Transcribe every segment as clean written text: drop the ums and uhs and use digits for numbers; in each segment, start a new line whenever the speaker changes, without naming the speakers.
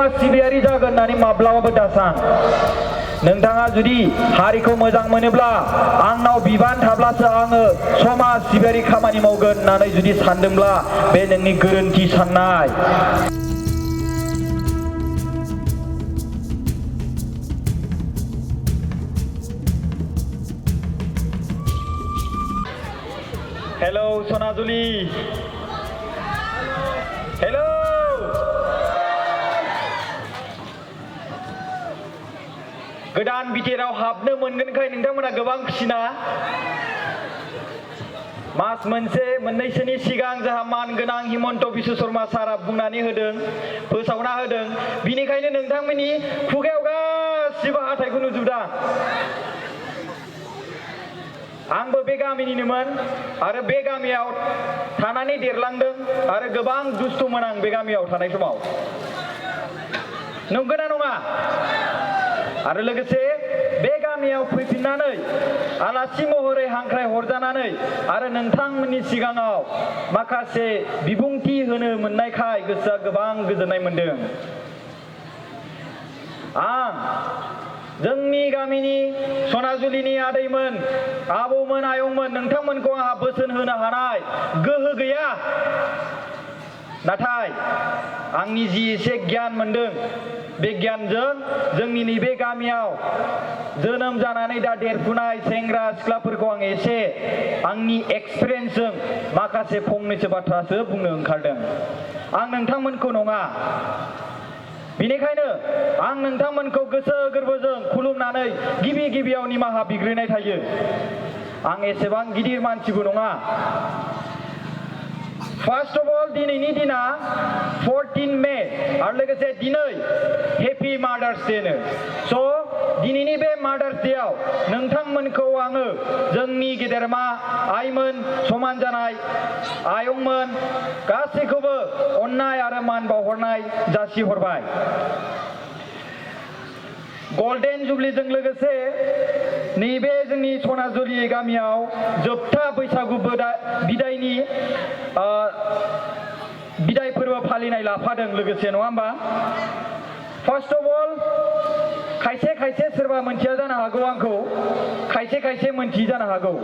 समाज सिबियारि जागोन होननानै माब्लाबाबो दासान। नोंथाङा जुदि हारिखौ मोजां मोनोब्ला आंनाव बिबान थाब्लासो आङो समाज सिबियारि खामानि मावगोन होननानै जुदि सानदोंब्ला बे नोंनि गोरोन्थि साननाय। Hello Sonajuli, hello. गोदान बिटिआरआव हाबनो मोनगोनखाय नोंथांमोना गोबां खुसिना। मास मोनसे मोननैसोनि सिगां जोंहा मानगोनां हिमन्त बिश्व शर्मा सारा बुंनानै होदों, फोसावना होदों। बिनिखायनो नोंथांमोननि खुगायाव गासिबो हाथाइखौ नुजोबदां। आंबो बे गामिनिनोमोन आरो बे गामियाव थानानै देरलांदों आरो गोबां दुस्थुमोन आं बे गामियाव थानाय समाव। नंगौना नङा? आरो लोगोसे बे गामियाव फैफिननानै आलासि महरै हांख्राय हरजानानै आरो नोंथांमोननि सिगाङाव माखासे बिबुंथि होनो मोननायखाय गोसोआ गोबां गोजोननाय मोनदों। आं जोंनि गामिनि सनाजुलिनि आदैमोन, आबौमोन, आयंमोन, नोंथांमोनखौ आंहा बोसोन होनो हानाय गोहो गैया। नाथाय आंनि जि एसे गियान मोनदों बे गियानजों जोंनि नैबे गामियाव जोनोम जानानै दा देरफुनाय सेंग्रा सिख्लाफोरखौ आं एसे आंनि एक्सपिरियेन्सजों माखासे फंनैसो बाथ्रासो बुंनो ओंखारदों। आं नोंथांमोनखौ नङा। बेनिखायनो आं नोंथांमोनखौ गोसो गोरबोजों खुलुमनानै गिबियाव निमाहा बिग्रोनाय थायो। आं एसेबां गिदिर मानसिबो नङा। फार्स्ट अफ अल दिनैनि दिना 14 मे आरो लोगोसे दिनै हेपि मादार्स डेनो। स' दिनैनि बे मादार्स डेआव नोंथांमोनखौ आङो जोंनि गेदेरमा आइमोन, समान जानाय आयंमोन गासैखौबो अननाय आरो मान बावहरनाय जासिहरबाय। गल्डेन जुबलिजों लोगोसे नैबे जोंनि सनाजुलि गामियाव जोबथा बैसागु बिदायनि बिदाय फोरबो फालिनाय लाफादों लोगोसे, नङा होमबा? फार्स्ट अफ अल खायसे सोरबा मोनथिया जानो हागौ आंखौ, खायसे मोनथियै जानो हागौ।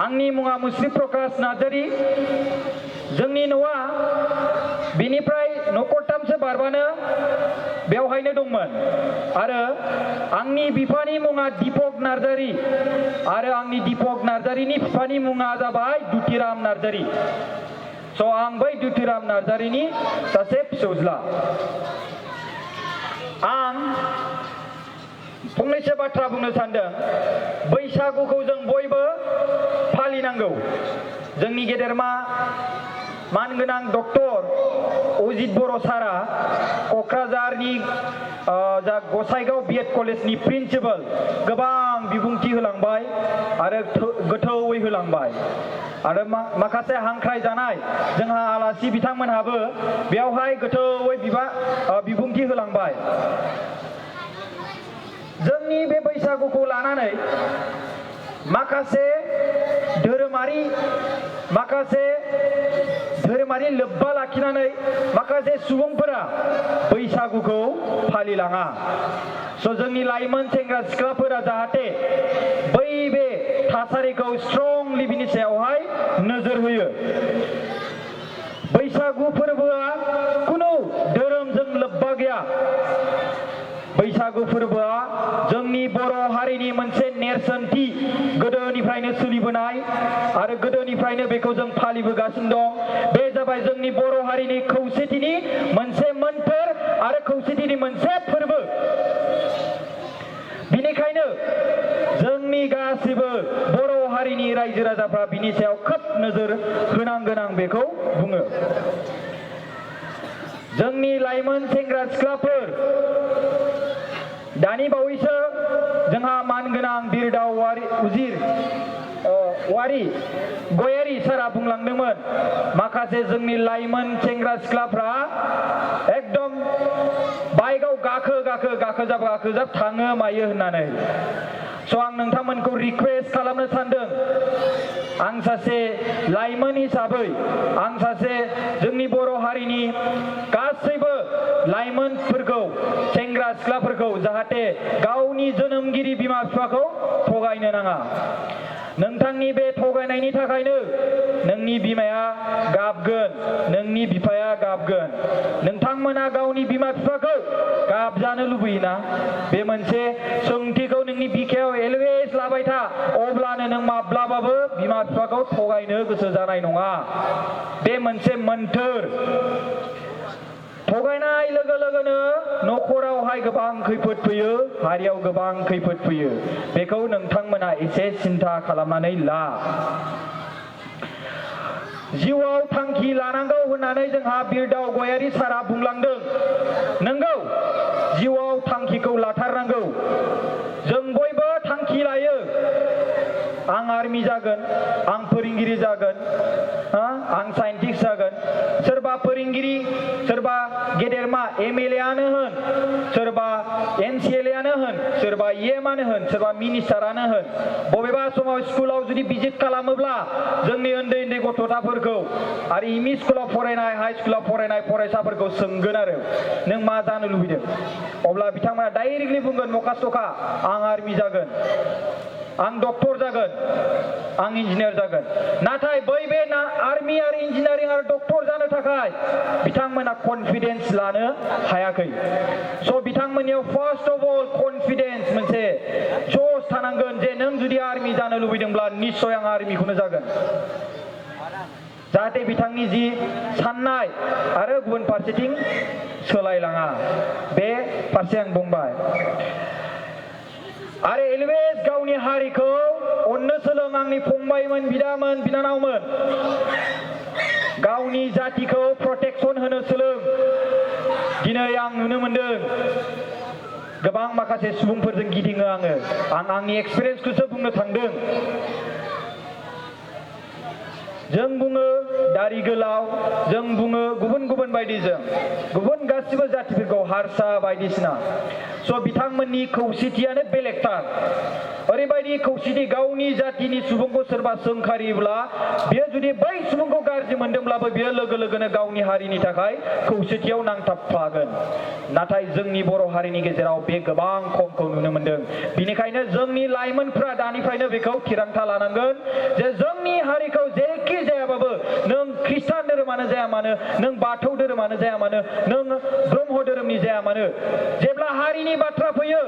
आंनि मुङा मुस्रि प्रकाश नार्जारी। जोंनि न'आ बेनिफ्राय न'खरथामसो बारबानो बेवहायनो दंमोन आरो आंनि बिफानि मुङा दीपक नार्जारी आरो आंनि दीपक नार्जारीनि बिफानि मुङा जाबाय दुतिराम नार्जारी। स' आं बै दुतिराम नार्जारीनि सासे फिसौज्ला। आं फंनैसो बाथ्रा बुंनो सानदों। बैसागुखौ जों बयबो फालिनांगौ। जोंनि गेदेरमा मानगोनां डक्टर अजित बर' सारा क'क्राझारनि जा गसाइगाव बिएड कलेजनि प्रिन्सिपाल गोबां बिबुंथि होलांबाय आरो गोथौयै होलांबाय आरो माखासे हांख्राय जानाय जोंहा आलासि बिथांमोनहाबो बेवहाय गोथौयै बिबुंथि होलांबाय। जोंनि बे बैसागुखौ लानानै माखासे धोरोमारि लोब्बा लाखिनानै माखासे सुबुंफोरा बैसागुखौ फालिलाङा। स' जोंनि लाइमोन सेंग्रा सिख्लाफोरा जाहाथे बै बे थासारिखौ स्ट्रंलि बिनि सायावहाय नोजोर होयो। बैसागु फोरबोआ खुनु धोरोमजों लोब्बा गैया। बैसागु फोरबोआ जोंनि बर' हारिनि मोनसे नेरसोनथि, गोदोनिफ्रायनो सोलिबोनाय आरो गोदोनिफ्रायनो बेखौ जों फालिबोगासिनो दं। बे जाबाय जोंनि बर' हारिनि खौसेथिनि मोनसे मोन्थोर आरो खौसेथिनि मोनसे फोरबो। बिनिखायनो जोंनि गासिबो बर' हारिनि रायजो राजाफ्रा बिनि सायाव खोब नोजोर होनांगोन, आं बेखौ बुङो। जोंनि लाइमोन सेंग्रा सिख्लाफोर दानि बावैसो जोंहा मानगोनां बिरदाव वारि गयारि सारा बुंलांदोंमोन माखासे जोंनि लाइमोन सेंग्रा सिख्लाफ्रा एकदम बाइकआव गाखोजाब थाङो मायो होननानै। स' आं नोंथांमोनखौ रिक्वेस्ट खालामनो सानदों। आं सासे लाइमोन हिसाबै, आं सासे जोंनि बर' हारिनि गासैबो लाइमोनफोरखौ सेंग्रा सिख्लाफोरखौ जाहाथे गावनि जोनोमगिरि बिमा बिफाखौ थगायनो नाङा। नोंथांनि बे थगायनायनि थाखायनो नोंनि बिमाया गाबगोन, नोंनि बिफाया गाबगोन। नोंथांमोना गावनि बिमा बिफाखौ गाबजानो लुबैयोना? बे मोनसे सोंथिखौ नोंनि बिखायाव एलवेज लाबाय था, अब्लानो नों माब्लाबाबो बिमा बिफाखौ थगायनो गोसो जानाय नङा। बे मोनसे मोन्थोर। थगायनाय लोगो लोगोनो न'खरावहाय गोबां खैफोद फैयो, हारियाव गोबां खैफोद फैयो। बेखौ नोंथांमोना एसे सिन्था खालामनानै ला। जिउआव थांखि लानांगौ होननानै जोंहा बिरदाव गयारी सारा बुंलांदों। नंगौ, जिउआव थांखिखौ लाथारनांगौ। जों बयबो थांखि लायो। आं आर्मि जागोन, आं फोरोंगिरि जागोन, आं साइन्टिस्ट जागोन। सोरबा फोरोंगिरि, सोरबा गेदेरमा एमएलए आनो होन, सोरबा एमसिएलए आनो होन, सोरबा इएम आनो होन, सोरबा मिनिस्टारानो होन। बबेबा समाव स्कुलाव जुदि भिजिट खालामोब्ला जोंनि उन्दै उन्दै गथ'साफोरखौ आरो एमइ स्कुलाव फरायनाय, हाइ स्कुलाव फरायनाय फरायसाफोरखौ सोंगोन आरो नों मा जानो लुबैदों? अब्ला बिथांमोना डाइरेक्टलि बुंगोन मखास्थ'खा, आं आर्मि जागोन, आं डक्टर जागोन, आं इन्जिनियार जागोन। नाथाय बै बे आर्मि आरो इन्जिनियारिं आरो डक्टर जानो थाखाय बिथांमोना कनफिडेन्स लानो हायाखै। स' बिथांमोननियाव फार्स्ट अफ अल कनफिडेन्स मोनसे जस थानांगोन जे नों जुदि आर्मि जानो लुबैदोंब्ला निस्सय आं आर्मिखौनो जागोन। जाहाथे बिथांनि जि साननाय आरो गुबुन फारसेथिं सोलायलाङा। बे फारसे आं बुंबाय। आरो एलवेज गावनि हारिखौ अननो सोलों आंनि फंबायमोन, बिदामोन, बिनानावमोन। गावनि जातिखौ प्रटेक्सन होनो सोलों। दिनै आं नुनो मोनदों गोबां माखासे सुबुंफोरजों गिदिङो आङो। आं आंनि एक्सपिरियेन्सखौसो बुंनो थांदों। जों बुङो दारि गोलाव, जों बुङो गुबुन गुबुन बायदिजों, गुबुन गासिबो जातिफोरखौ हारसा बायदिसिना। स' बिथांमोननि खौसेथियानो बेलेगथार। ओरैबायदि खौसेथि, गावनि जातिनि सुबुंखौ सोरबा सोंखारियोब्ला बियो जुदि बै सुबुंखौ गाज्रि मोनदोंब्लाबो बियो लोगो लोगोनो गावनि हारिनि थाखाय खौसेथियाव नांथाबफागोन। नाथाय जोंनि बर' हारिनि गेजेराव बे गोबां खमखौ नुनो मोनदों। बिनिखायनो जोंनि लाइमोनफ्रा दानिफ्रायनो बेखौ थिरांथा लानांगोन जे जोंनि हारिखौ जेखि जायाबाबो, नों ख्रिस्टान धोरोमानो जाया मानो, नों बाथौ धोरोमानो जाया मानो, नों ब्रह्म धोरोमनि जाया मानो, जेब्ला हारिनि बाथ्रा फैयो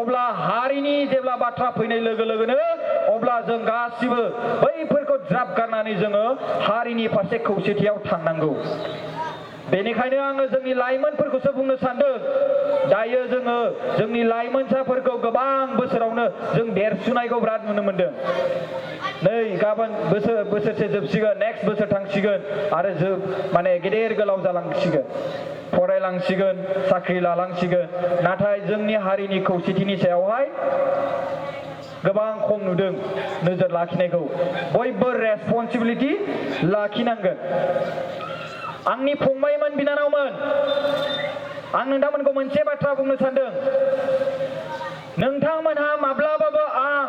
अब्ला हारिनि जेब्ला बाथ्रा फैनाय लोगो लोगोनो अब्ला जों गासिबो बैफोरखौ ज्राब गारनानै जोङो हारिनि फारसे खौसेथियाव थांनांगौ। बेनिखायनो आङो जोंनि लाइमोनफोरखौसो बुंनो सानदों। दायो जोङो जोंनि लाइमोनसाफोरखौ गोबां बोसोरावनो जों देरसुनायखौ बिराद नुनो मोनदों। नै गाबोन बोसोरसे जोबसिगोन, नेक्स्ट बोसोर थांसिगोन आरो माने गेदेर गोलाव जालांसिगोन, फरायलांसिगोन, साख्रि लालांसिगोन। नाथाय जोंनि हारिनि खौसेथिनि सायावहाय गोबां खम नुदों नोजोर लाखिनायखौ। बयबो रेसपन्सिबिलिटि लाखिनांगोन। आंनि फंबायमोन, बिनानावमोन, आं नोंथांमोनखौ मोनसे बाथ्रा बुंनो सानदों। नोंथांमोनहा माब्लाबाबो आं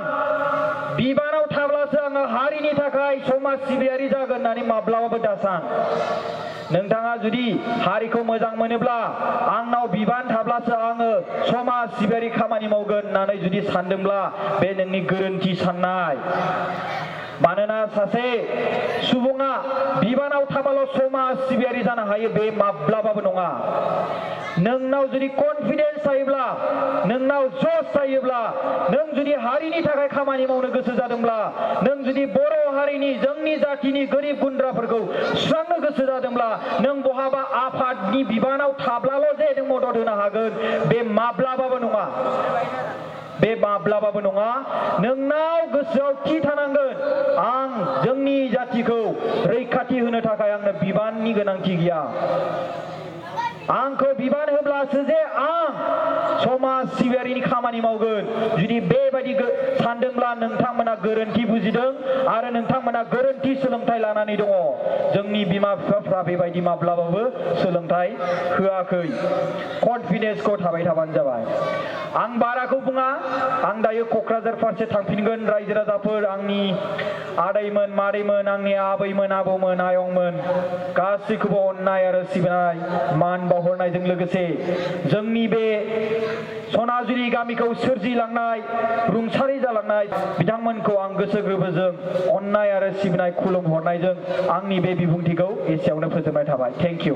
बिबानाव थाब्लासो आङो हारिनि थाखाय समाज सिबियारि जागोन होननानै माब्लाबाबो दासान। नोंथाङा जुदि हारिखौ मोजां मोनोब्ला आंनाव बिबान थाब्लासो आङो समाज सिबियारि खामानि मावगोन होननानै जुदि सानदोंब्ला बे नोंनि गोरोन्थि साननाय। मानोना सासे सुबुङा बिबानाव थाबाल' समाज सिबियारि जानो हायो बे माब्लाबाबो नङा। नोंनाव जुदि कनफिडेन्स थायोब्ला, नोंनाव जस थायोब्ला, नों जुदि हारिनि थाखाय खामानि मावनो गोसो जादोंब्ला, नों जुदि बर' हारिनि जोंनि जातिनि गोरिब गुन्द्राफोरखौ सुस्रांनो गोसो जादोंब्ला, नों बहाबा आफादनि बिबानाव थाब्लाल' जे नों मदद होनो हागोन बे माब्लाबाबो नङा। बे माब्लाबाबो नङा। नोंनाव गोसोआव थि थानांगोन, आं जोंनि जातिखौ रैखाथि होनो थाखाय आंनो बिबाननि गोनांथि गैया। आंखौ बिबान होब्लासो जे आं समाज सिबियारिनि खामानि मावगोन। जुदि बेबायदि सानदोंब्ला नोंथांमोना गोरोन्थि बुजिदों आरो नोंथांमोना गोरोन्थि सोलोंथाइ लानानै दङ। जोंनि बिमा बिफाफ्रा बेबायदि माब्लाबाबो सोलोंथाइ होआखै। कनफिडेन्सखौ थाबाय थाबानो जाबाय। आं बाराखौ बुङा आं दायो क'क्राझार फारसे थांफिनगोन रायजो राजाफोर आंनि आदैमोन मादैमोन आंनि आबैमोन आबौमोन आयंमोन गासैखौबो अननाय आरो सिबिनाय मान बावहरनायजों लोगोसे जोंनि बे सनाजुरि गामिखौ सोरजिलांनाय रुंसारि जालांनाय बिथांमोनखौ आं गोसो गोरबोजों अननाय आरो सिबिनाय खुलुमहरनायजों आंनि बे बिबुंथिखौ एसेयावनो फोजोबनाय थाबाय थेंक इउ